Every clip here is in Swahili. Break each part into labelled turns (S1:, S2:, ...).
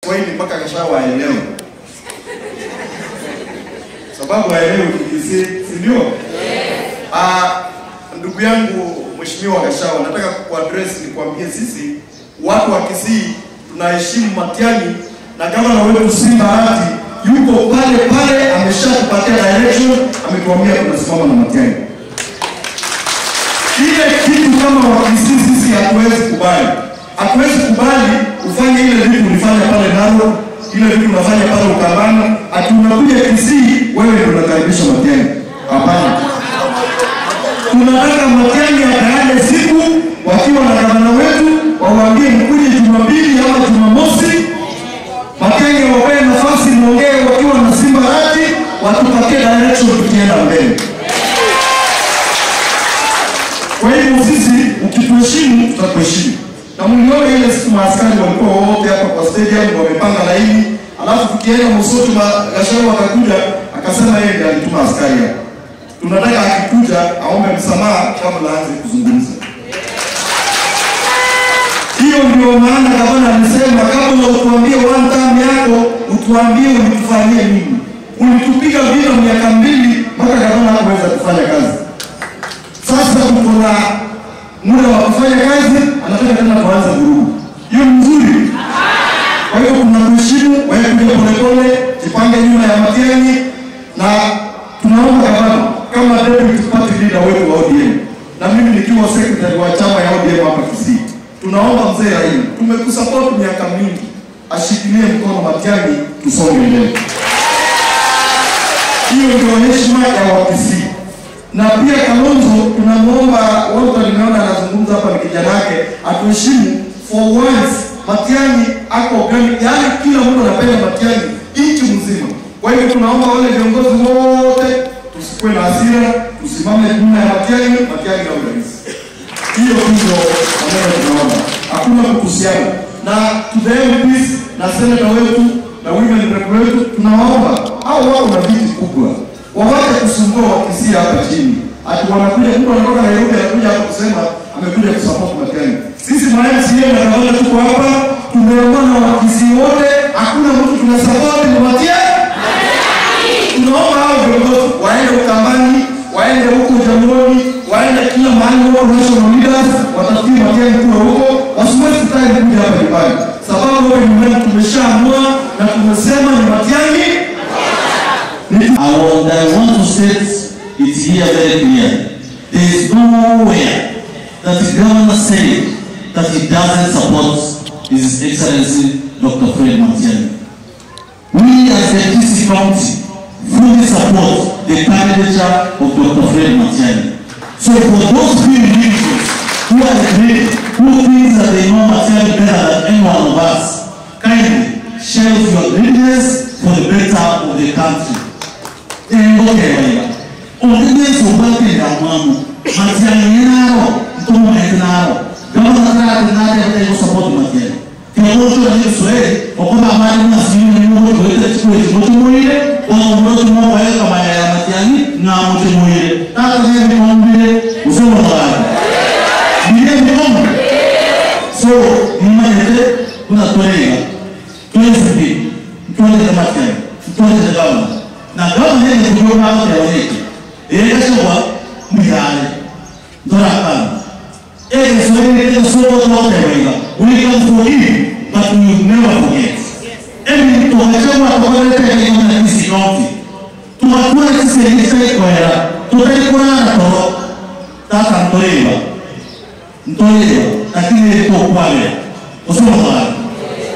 S1: Kiswahili mpaka Gachagua aelewe. Sababu aelewe Kikisii, si ndio? Yes. Ndugu yangu Mheshimiwa Gachagua, nataka kuaddress nikwambie sisi watu wa Kisii tunaheshimu Matiang'i na gavana wetu Simba Arati yuko pale pale, ameshatupatia direction, ametuambia tunasimama na Matiang'i. Ile kitu kama wa Kisii sisi hatuwezi kubali. Hatuwezi kubali ufanye ile vitu ulifanya pale Narok, ile vitu unafanya pale Ukambani, ati unakuja Kisii wewe ndio unakaribisha Matiang'i. Hapana. Tunataka Matiang'i ataende siku wakiwa na gavana wetu, wawaambie mkuje Jumapili ama Jumamosi. Matiang'i wapewe nafasi muongee wakiwa na Simba Arati, watupatie direction tukienda mbele. Kwa hivyo sisi ukituheshimu tutakuheshimu. Na mliona ile siku maaskari walikuwa wote hapa kwa stadium wamepanga laini, alafu tukienda Mosoti Gachagua akakuja akasema yeye ndiye alituma askari hapa. Tunataka akikuja aombe msamaha kabla aanze kuzungumza. Hiyo ndio maana gavana alisema kabla utuambie one time yako, utuambie ulitufanyia nini. Ulitupiga vita miaka 2 mpaka gavana hakuweza kufanya kazi. Sasa tuko na muda wa kufanya kazi, anataka tena kuanza vurugu. Hiyo ni nzuri. Kwa hiyo kuna kuheshimu, wewe kuja polepole, jipange nyuma ya Matiang'i, na tunaomba gavana kama deputy party leader wetu wa ODM na mimi nikiwa secretary wa chama ya ODM hapa Kisii, tunaomba mzee Raila, tumekusupport miaka mingi, ashikilie mkono Matiang'i tusonge mbele. Hiyo ndio heshima ya Wakisii. Na pia Kalonzo tunamuomba, wote nimeona anazungumza hapa ni kijana yake, atuheshimu for once. Matiang'i ako organic, yaani kila mtu anapenda Matiang'i nchi mzima. Kwa hiyo tunaomba wale viongozi wote tusikuwe na hasira, tusimame nyuma ya Matiang'i, Matiang'i na rais. Hiyo ndio maneno tunaomba. Hakuna kutusiana. Na to the MPs na senator wetu na women rep wetu tunaomba hao wao na viti kubwa. Waache kusumbua Wakisii hapa chini. Ati wanakuja mtu anatoka Nairobi anakuja hapa kusema amekuja kusupport Matiang'i. Sisi ma MCA na gavana tuko hapa, tumeona Wakisii wote, hakuna mtu tunasupport ni Matiang'i. Tunaomba hao viongozi waende Ukambani, waende huko Jamhuri, waende kila mahali huko national leaders, watafutie Matiang'i kura huko, wasiwezi kutaka kuja hapa nyumbani. Sababu huko nyumbani tumeshaamua na tumesema ni Matiang'i.
S2: I want to state it here very clear. There is nowhere that the governor said that he doesn't support His Excellency Dr. Fred Matiang'i. We as the Kisii County fully support the candidature of Dr. Fred Matiang'i. So for those few individuals who are great, who think that they know Matiang'i better than any one of us, kindly shelve your greediness for the better of the country. So, na gavana yeye kujiona hapo yaoneke. Yeye kashowa mihale. Ndora kana. Yeye swahili yeye soko wote wenga. We can forgive but we will never forget. Emi tukachoma tukaleta hiyo na Kisii County. Tukakula sisi ile kwa hela. Tutaikuwa na toro. Tata ntoiba. Ntoiba lakini iko kwale. Usoma kwa.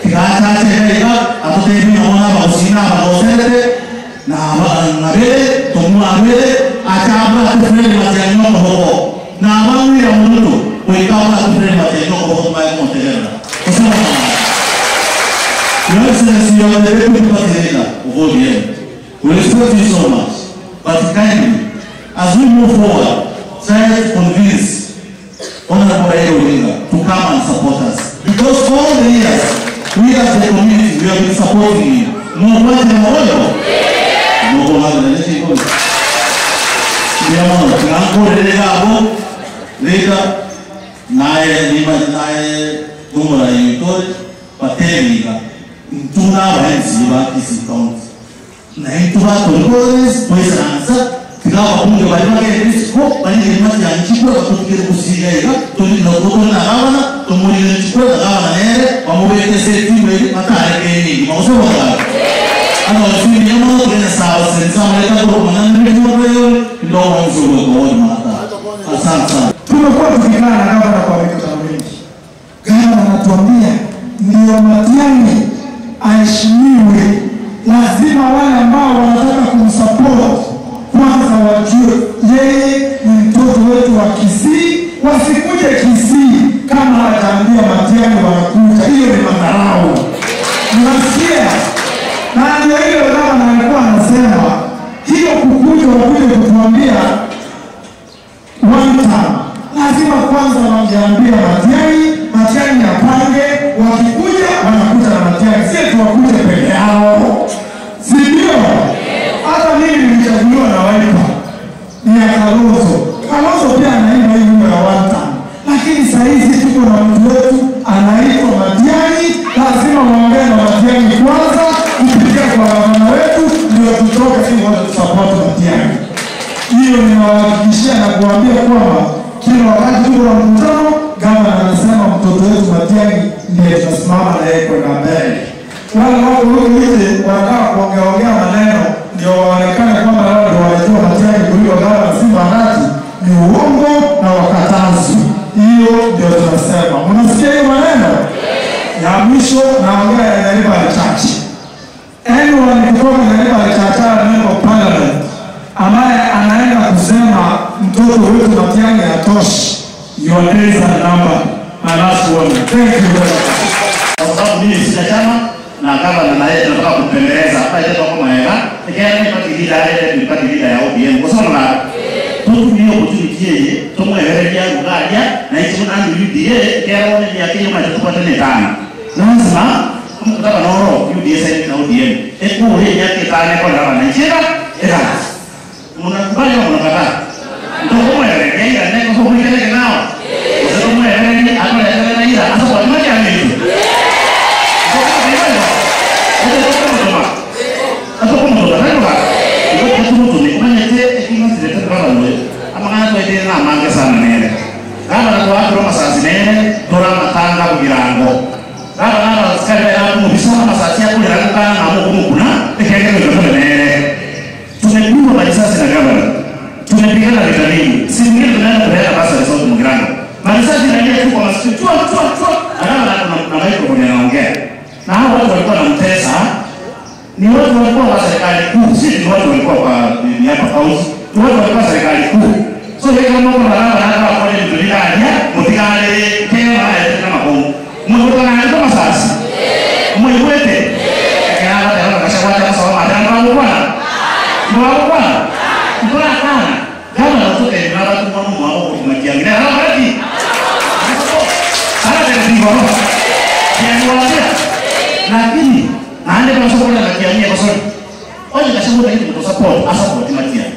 S2: Tikaacha tena atotebi naona bausina bausete na ngabele tomwa abele achaba tufreni Matiang'i hoko na mawi ya mtu kuikawa tufreni Matiang'i hoko kwa montelera kusema Your Excellency, you are the deputy party leader of ODM. We respect you so much, but kindly, as we move forward, try to convince Honorable Raila Odinga to come and support us. Because all the years, we as the community, we have been supporting him. No one in Tuna wahenzi wa Kisii County. Na intu watu ngozi mwesanza tigawa bunge bali bagende siko bali ngema ya nchikura batutikire kusiga tuli na kutona gavana tumulire nchikura gavana nere bamubete seti wele matare keni mausoma ano sindi yamo tena sawa senza maleta kwa maneno ndio ndio wanzo kwa mata. Asante.
S1: Tumekuwa tukikaa na gavana kwa mikutano mingi. Gavana anatuambia ndio Matiang'i aheshimiwe, lazima wale ambao wanataka kumsupport kwanza wajue yeye ni mtoto wetu wa Kisii, wasikuje Kisii kama hajaambia Matiang'i wanakuja. Hiyo ni madharau. Unasikia? Na ndio hiyo gavana alikuwa anasema hiyo kukuja wakuje kutuambia one time. Lazima kwanza wangeambia Matiang'i, Matiang'i apange, wakikuja wanakuja na Matiang'i, si tu wakuje peke yao. Si ndio? Hata mimi nilichaguliwa na Wiper ni ya Kalonzo. Kalonzo pia anaimba hii wimbo ya one time. Lakini saa hizi tuko na mtu wetu anaitwa Matiang'i, lazima waongee na Matiang'i kwanza kupitia kwa gavana wetu ndio tutoke sisi wote tusupport Matiang'i. Hiyo ninawahakikishia na kuambia kwamba kila wakati tuko na mkutano, gavana anasema mtoto wetu Matiang'i ndiye tutasimama na yeye kwenda mbele. Wale wako huko nje wanataka kuongeaongea maneno ndio waonekane kwamba wao ndio wanajua Matiang'i kuliko gavana Simba Arati, ni uongo na wakatazi. Hiyo ndio tunasema. Mnasikia hiyo maneno? Ya mwisho naongea ya Nyaribari Chache. Anyone kutoka Nyaribari Chache member of parliament ambaye anaenda kusema mtoto wetu Matiang'i hatoshi, your days are numbered. My last warning. Thank you very much.
S2: Kwa sababu mimi sina chama na gavana na yeye tunataka kupembeleza hapa ile kwa maana ikiwa ni party leader ile ni party leader ya ODM kwa sababu na tutumie opportunity yeye tumwehereria rugaria na ichi na UDA kero ni yake yuma tupate ni tano lazima mkutano noro UDA sasa na ODM ekuhe yake tano kwa gavana ichira era mnakubali au mnakataa? Ndio kumwehereria na kwa sababu ile nao kwa sababu mwehereria akona na ila hasa kwa nini na hao watu walikuwa wanamtesa ni watu walikuwa wa serikali kuu, si ni watu walikuwa kwa ni hapa house, ni watu walikuwa serikali kuu. So yeye kama mko na hapa kwa nini tulikanya mutikale kema ya kama kwa mko na kama sasa mwiwete kana hata kasha wata sawa madam kwa bwana kwa bwana kwa kana kama natoka ni mara tu mwana mwao kwa Matiang'i na hapa hadi hata ndio lakini naende kwa sababu na Matiang'i kwa sababu oje kashamu lakini kwa support asa support Matiang'i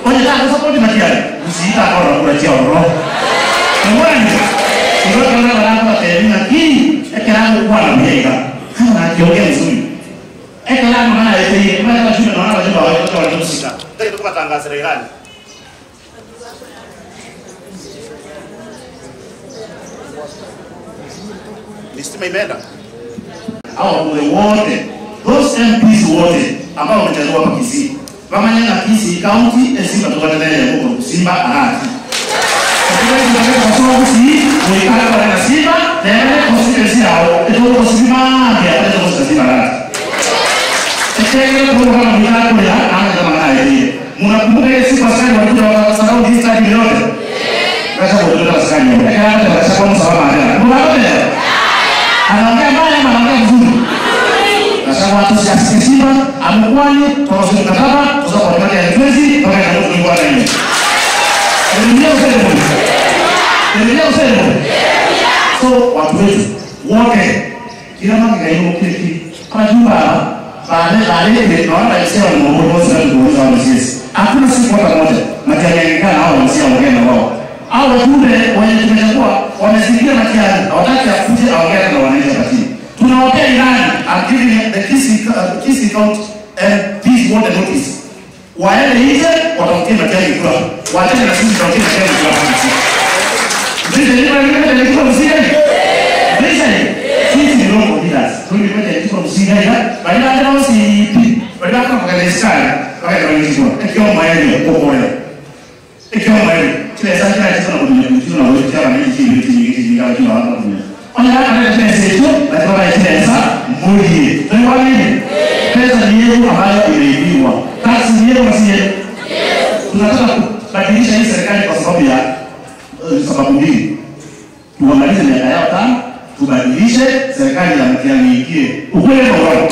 S2: oje ta support Matiang'i usiita kwa kula chia ro ngwani ndio kana na kwa tena ki ekera kwa na mhega kana akiongea vizuri ekera maana yeye maana kwa shule naona wajumbe wa watoto wanahusika ndio tukatangaza serikali. Listima imeenda hao wabunge wote, those MPs wote ambao wamechagua hapa Kisii, pamanya na Kisii County Simba tukatana huko Simba Arati. Kwa sababu Kisii muikala kwa na Simba tena constituency yao ndio kwa Simba ya ndio kwa Simba Arati. Tena kwa kama mlako ya ana kama na yeye. Mnakumbuka ile siku askari walikuja wakasahau hii stadi yote. Sasa kwa askari. Kana hata kwa msalama hapa. Mnaona? Anaongea mbaya ama anaongea vizuri? Sasa watu si Simba amkwani kwa mkataba kwa sababu kwa ya mwezi mpaka na mtu kwa nini? Ndio useme. Ndio useme. So watu wetu wote kila mtu kaio kiki kwa jumba baada ile naona isema ni mwongozo na mwongozo wa sisi. Hakuna siku hata moja Matiang'i kana hao wansia ongea na wao. Hao wajumbe wenye tumechagua wamezingira Matiang'i, hawataki akuje aongee na wananchi hapa chini. Tunawapea ilani.
S3: I'm giving the Kisii County and this water notice. Waende nje watafutie Matiang'i kura. Waachane na sisi tutafutie Matiang'i kura. Sisi ni local leaders. Tulikuwa msingi ya bali hata kama si bali hata kama kwa serikali kwa hiyo ikiwa maeneo kwa hiyo ikiwa maeneo kile sasa kile na kutumia na wewe chama ni hivi hivi hivi kama kila watu wanatumia. Ona hata kama kile sasa lazima kile sasa mmoja. Ndio nini? Pesa ni yetu ambayo imeibiwa. Tax ni yetu si yetu. Tunataka kubadilisha hii serikali kwa sababu ya sababu mbili. Tuamalize miaka yao tano, tubadilishe serikali ya Matiang'i ingie. Ukweli ndio wao.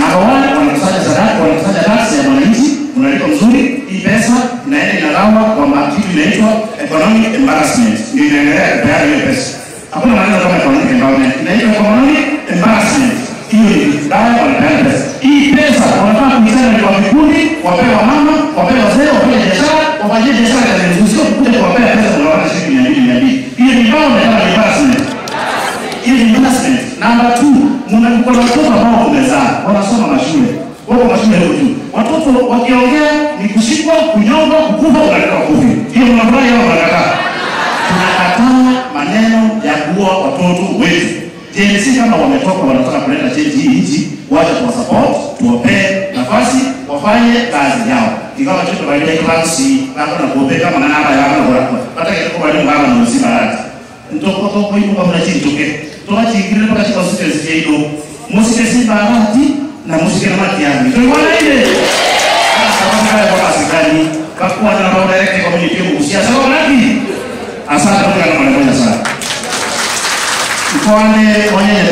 S3: Na wao wanakusanya sadaka, wanakusanya tax ya mwananchi, unalipa mzuri, hii pesa inaenda inagawa kwa kitu inaitwa economic embarrassment. Ndio inaendelea kupeana hiyo pesa. Hakuna maneno kama economic empowerment. Inaitwa economic embarrassment. Hiyo ni vibaya, wanapeana pesa. Hii pesa wanafaa kuisanya kwa vikundi, wapewe mama, wapewe wazee, wapewe biashara, wafanyie biashara kazi nzuri, sio kuja kuwapea pesa unawapa shilingi 200 200. Hiyo ni empowerment kama embarrassment. Hiyo ni embarrassment. Number 2, mnakuwa na watoto ambao wamezaa, wanasoma mashule. Wako mashule leo tu. Watoto wakiongea ni kushikwa, kunyongwa, kukufa, unaleta kofi. Hiyo mnafurahi au mnakataa? Tunakataa maneno ya kuua watoto wetu. Gen Z kama wametoka wanataka kuleta change hii nchi, wacha tuwa support, tuwapee nafasi, wafanye kazi yao. Ingawa choto baada ya class bako na kuopeka kama namba ya bako na kwa. Hata kile kwa bali baba na uzima rati. Ntoko toko hiyo kwa mna chini toke. Toka chingire mpaka chika usike hiyo. Musike si barati na musike na Matiang'i. Tuliona ile. Sasa kama kwa serikali kakuwa na roho direct kwa mimi pia kuhusia. Sababu nani? Asante kwa mmoja sana. Mkoane onyenye